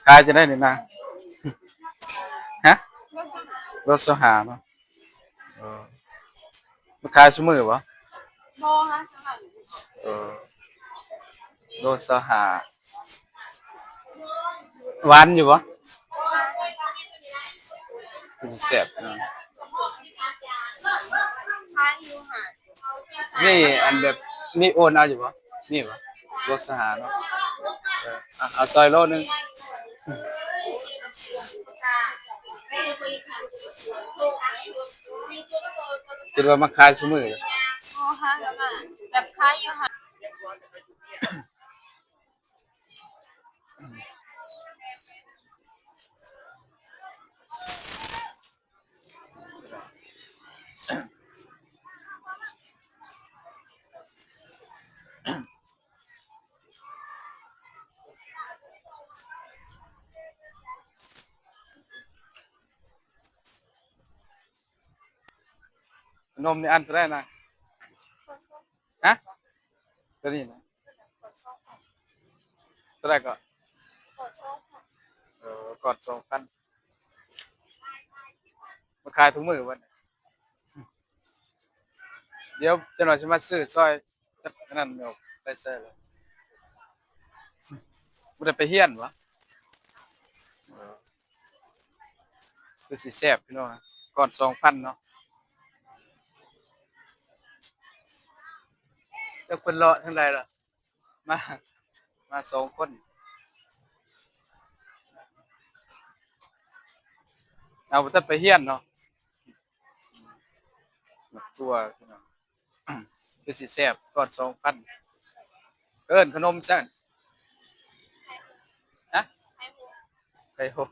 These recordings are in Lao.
ຂາຍຈັ່ງໃດນີ້ນາ? ຮະ? ໂລຊາວຫ້າເນາະ. ເອີ ມາຂາຍຊຸມື້ບໍ່? ບໍ່ ຫາສະໝັກ. ເອີ ໂລຊາວຫ້າ. ຫວານຢູ່ບໍ່? ຄືຊິແຊບເນາະ. ຂາຍຢູ່ຫາ ມີອັນແບບ ມີໂອນເອົາຢູ່ບໍ່? ມີບໍ່? ໂລຊາວຫ້າເນາະ. ເອີ ເອົາ ເອົາຊອຍໂລໜຶ່ງ. ຄິດວ່າມາຂາຍຊຸມື້. ບໍ່ ຫາສະໝັກ ແບບຂາຍຢູ່ຫາ ຂະໜົມນີ້ອັນເທົ່າໃດນະ? ຮະ? ຕົວນີ້ນະ? ເທົ່າໃດກໍ? ເອີ ກອດສອງພັນ. ມາຂາຍທຸກມື້ບັດນີ້. ດຽວຈັກໜ່ອຍຊິມາຊື້ຊ່ອຍ ຈັກອັນນັ້ນອອກໄປໃສລະ? ບໍ່ໄດ້ໄປຮຽນຫວາ? ເອີ ຄືຊິແຊບພີ່ນ້ອງ. ກອດສອງພັນເນາະ. ຈັກເພິ່ນເລາະທາງໃດລະ? ມາ ມາສອງຄົນ. ເອົາ ບໍ່ທັນໄປຮຽນເນາະ. ໝາກຖົ່ວພີ່ນ້ອງ ຄືຊິແຊບ. ກອດສອງພັນ. ເອີ້ນຂະໜົມຊັ້ນ? ຮະ? ໄຂ່ຫົງ.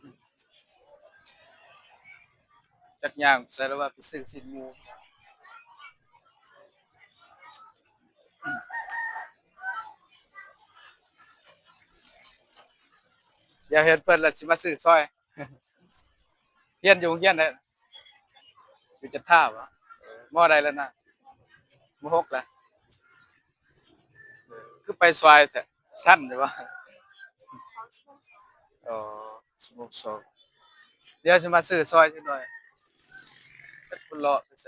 ຈັກຍ່າງໃສລະວ່າໄປຊື້ຊີ້ນໝູ. ດຽວເຫັນເພິ່ນລະຊິມາຊື້ຊ່ອຍ. ຮຽນຢູ່ໂຮງຮຽນໃດ? ຢູ່ຈັນທາບໍ? ເອີ ມໍໃດແລ້ວນະ? ມໍຫົກລະ. ເອີ ຄືໄປສວາຍແທ້? ທັນຢູ່ບໍ? ອໍ ສິບໂມງສອງ. ດຽວຊິມາຊື້ຊ່ອຍຈັກໜ່ອຍ. ຈັກເພິ່ນເລາະໄປໃສ.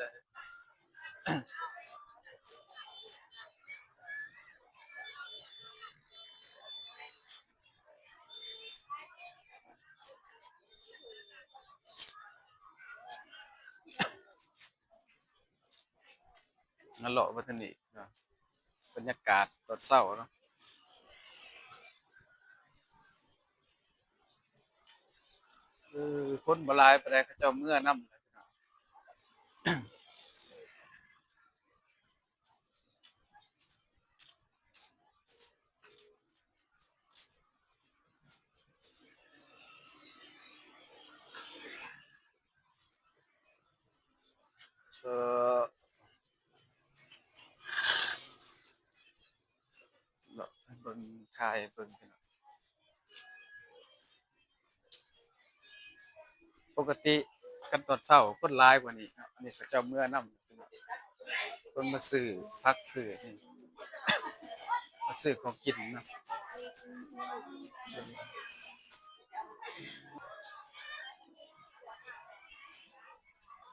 ມາເລາະເບິ່ງທາງນີ້ເນາະ ບັນຍາກາດຕອນເຊົ້າເນາະ. ເອີ ຄົນບໍ່ຫຼາຍປານໃດ ເຂົາເຈົ້າເມືອນຳ. ເອີ ເນາະ ເບິ່ງ ຖ່າຍໃຫ້ເບິ່ງ. ປົກກະຕິຄັນຕອນເຊົ້າຄົນຫຼາຍກວ່ານີ້ເນາະ, ອັນນີ້ເຂົາເຈົ້າເມືອນຳ ເພິ່ນມາຊື້ຜັກຊື້ຫຍັງ ມາຊື້ຂອງກິນເນາະ.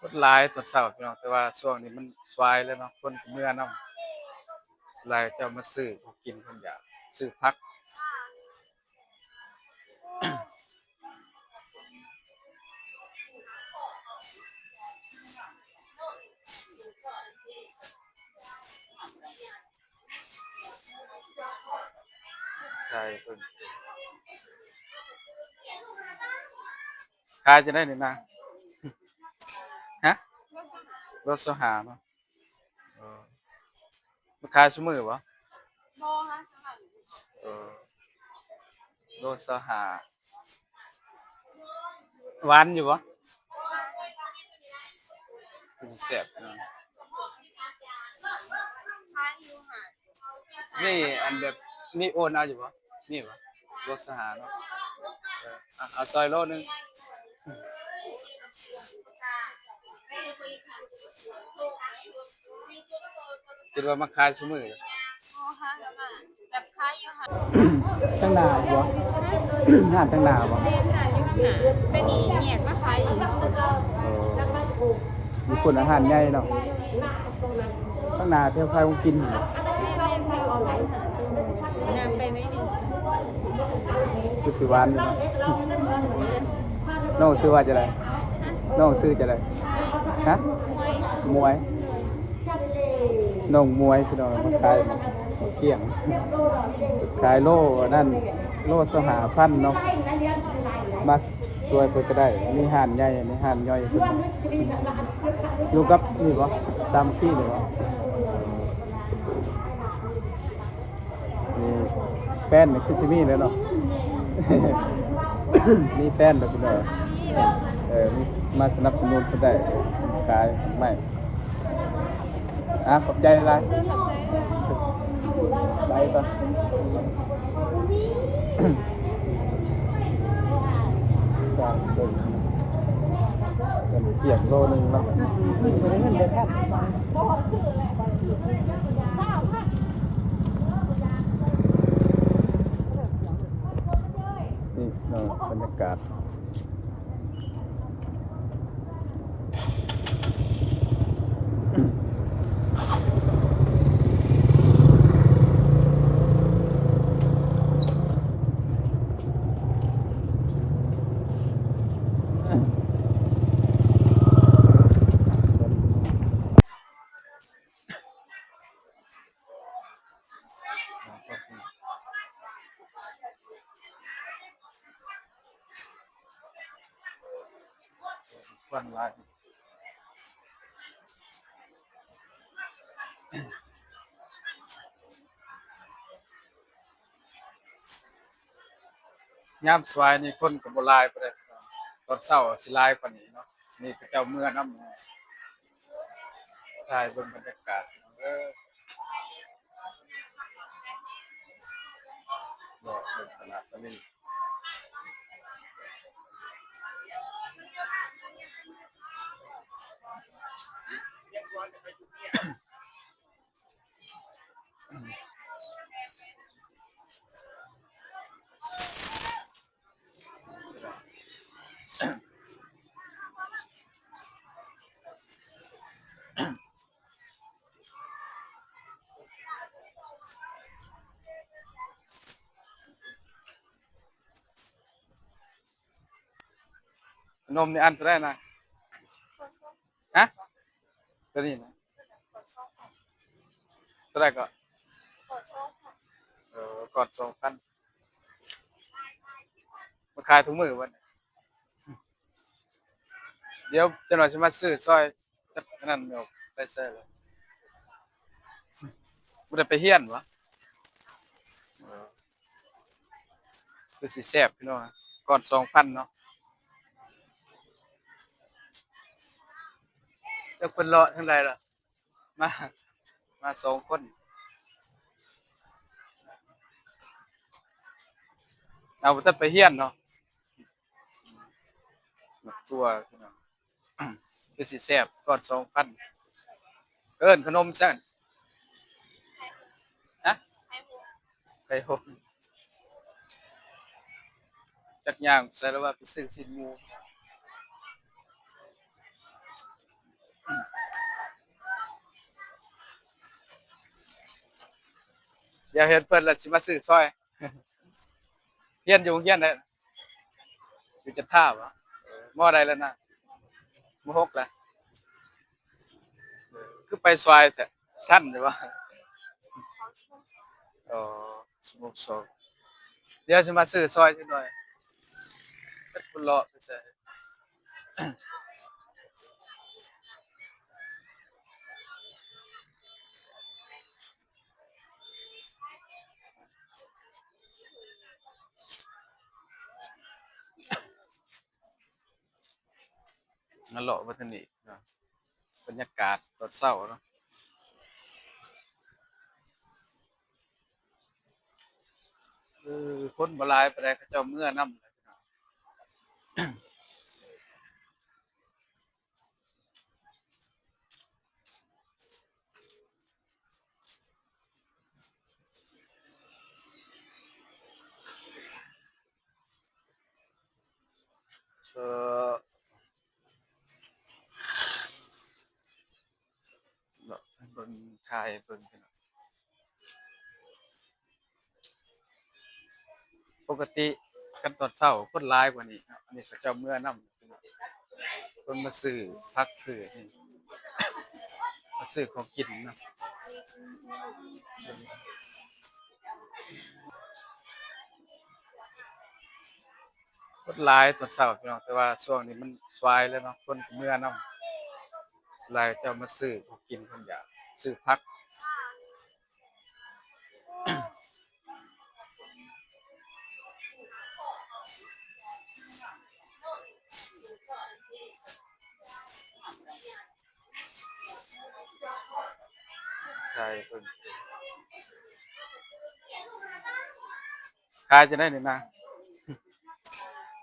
ຄົນຫຼາຍຕອນເຊົ້າພີ່ນ້ອງ, ແຕ່ວ່າຊ່ວງນີ້ມັນສວາຍແລ້ວເນາະ, ຄົນກໍເມືອນຳ. ຫຼາຍເຈົ້າມາຊື້ຂອງກິນຂອງຢາກ, ຊື້ຜັກ. ຂາຍເພິ່ນ ຂາຍຈັ່ງໃດນີ້ນາ? ຮະ? ໂລຊາວຫ້າເນາະ. ເອີ ມາຂາຍຊຸມື້ບໍ? ບໍ່ ຫາສະໝັກ. ເອີ ໂລຊາວຫ້າ. ຫວານຢູ່ບໍ່? ຄືຊິແຊບເນາະ. ມີອັນແບບ ມີໂອນເອົາຢູ່ບໍ່? ມີບໍ່? ໂລຊາວຫ້າເນາະ. ເອີ ເອົາ ເອົາຊອຍໂລໜຶ່ງ. ຄິດວ່າມາຂາຍຊຸມື້. ໂອ້ ຮ້ານກໍມາ ແບບຂາຍຢູ່ຫັ້ນ ທາງໜ້າບໍ? ຮ້ານທາງໜ້າບໍ? ແມ່ນ ຮ້ານຢູ່ທາງໜ້າ ແຕ່ນີ້ແຍກມາຂາຍອີກ. ເອີ ຢູ່ພຸ້ນ ຮ້ານໃຫຍ່ເນາະ. ທາງໜ້າແຖວຂາຍຂອງກິນ ແມ່ນໆ ຍ່າງໄປໜ້ອຍໜຶ່ງ ຄືຊິຫວານຢູ່ເນາະ. ນ້ອງຊື່ວ່າຈັ່ງໃດ? ນ້ອງຊື່ຈັ່ງໃດ? ຮະ? ໝວຍ ນ້ອງໝວຍ ພີ່ນ້ອງ ມາຂາຍໝາກກ້ຽງ ຂາຍໂລອັນນັ້ນ ໂລຊາວຫ້າພັນເນາະ. ມາ ຊ່ວຍເພິ່ນກໍໄດ້ ມີຮ້ານໃຫຍ່ ມີຮ້ານຍ່ອຍເພິ່ນ ຢູ່ກັບນີ້ບໍ? ສາມັກຄີນີ້ບໍ? ນີ້ແຟນນີ້ຄືຊິມີແລ້ວເນາະ ມີແຟນແລ້ວພີ່ນ້ອງ. ເອີ ມີ ມາສະໜັບສະໜູນເພິ່ນໄດ້ ຂາຍໝາກໄມ້. ອ່າ ຂອບໃຈຫຼາຍ ໄປກ່ອນ. ເປັນກຽມໂລໜຶ່ງເນາະ. ນີ້ເນາະ ບັນຍາກາດ. ຄວັນຫຼາຍ ຍາມສວາຍນີ້ຄົນກໍບໍ່ຫຼາຍປານໃດ ຕອນເຊົ້າຊິຫຼາຍກວ່ານີ້ເນາະ. ນີ້ເຂົາເຈົ້າເມືອນຳ ຖ່າຍເບິ່ງບັນຍາກາດເດີ. ເລາະເບິ່ງຕະຫຼາດຕະເລ. ຂະໜົມນີ້ອັນເທົ່າໃດນະ? ຮະ? ຕົວນີ້ນະ? ເທົ່າໃດກໍ? ເອີ ກອດສອງພັນ ມາຂາຍທຸກມື້ບັດນີ້. ດຽວຈັກໜ່ອຍຊິມາຊື້ຊ່ອຍ. ຈັກອັນນັ້ນແມ່ນໄປໃສລະ? ບໍ່ໄດ້ໄປຮຽນຫວາ? ເອີ ຄືຊິແຊບພີ່ນ້ອງ ກ່ອນສອງພັນເນາະ. ຈັກເພິ່ນເລາະທາງໃດລະ? ມາ ມາສອງຄົນ. ເອົາ ບໍ່ທັນໄປຮຽນເນາະ. ໝາກຖົ່ວພີ່ນ້ອງ ຄືຊິແຊບ ກ່ອນສອງພັນ. ເອີ້ນຂະໜົມຊັ້ນ? ຮະ? ໄຂ່ຫົງ. ຈັກຍ່າງໃສລະວ່າໄປຊື້ຊີ້ນໝູ. ດຽວເຫັນເພິ່ນລະຊິມາຊື້ຊ່ອຍ. ຮຽນຢູ່ໂຮງຮຽນໃດ? ຢູ່ຈັນທາຫວາ? ເອີ ມໍໃດແລ້ວນະ? ມໍຫົກແລ້ວ. ເອີ ຄືໄປສວາຍແທ້? ທັນຢູ່ຫວາ? ອໍ ສິບໂມງສອງ. ດຽວຊິມາຊື້ຊ່ອຍຈັກໜ່ອຍ. ຈັກເພິ່ນເລາະໄປໃສ? ມາເລາະເບິ່ງທາງນີ້ເນາະ ບັນຍາກາດຕອນເຊົ້າເນາະ. ເອີ ຄົນບໍ່ຫຼາຍປານໃດ ເຂົາເຈົ້າເມືອນຳ. ເ ຂາຍເບິ່ງ ປົກກະຕິຄັນຕອນເຊົ້າຄົນຫຼາຍກວ່ານີ້ເນາະ ອັນນີ້ເຂົາເຈົ້າເມືອນຳ ຄົນມາຊື້ຜັກຊື້ຫຍັງ ມາຊື້ຂອງກິນນຳ ຄົນຫຼາຍຕອນເຊົ້າພີ່ນ້ອງ ແຕ່ວ່າຊ່ວງນີ້ມັນສາຍແລ້ວເນາະ ຄົນກໍເມືອນຳ ຫຼາຍເຈົ້າມາຊື້ຂອງກິນຂອງຢາກ ຊື້ຜັກ. ຂາຍເພິ່ນ ຂາຍຈັ່ງໃດນີ້ນາ?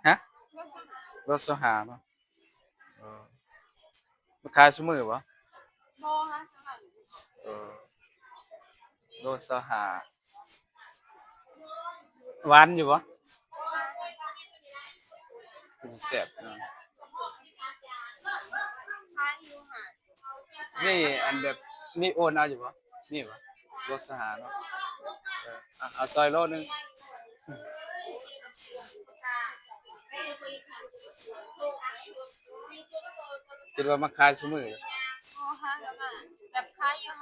ຮະ? ໂລຊາວຫ້າເນາະ. ເອີ ມາຂາຍຊຸມື້ບໍ່? ບໍ່ ເອີ ໂລຊາວຫ້າ ຫວານຢູ່ບໍ່? ຄືຊິແຊບເນາະ. ມີອັນແບບ ມີໂອນເອົາຢູ່ບໍ່? ມີບໍ່? ໂລຊາວຫ້າເນາະ. ເອີ ເອົາ ເອົາຊອຍໂລໜຶ່ງ. ຄິດວ່າມາຂາຍຊຸມື້? ບໍ່ ຫາກໍມາ ແບບຂາຍຢູ່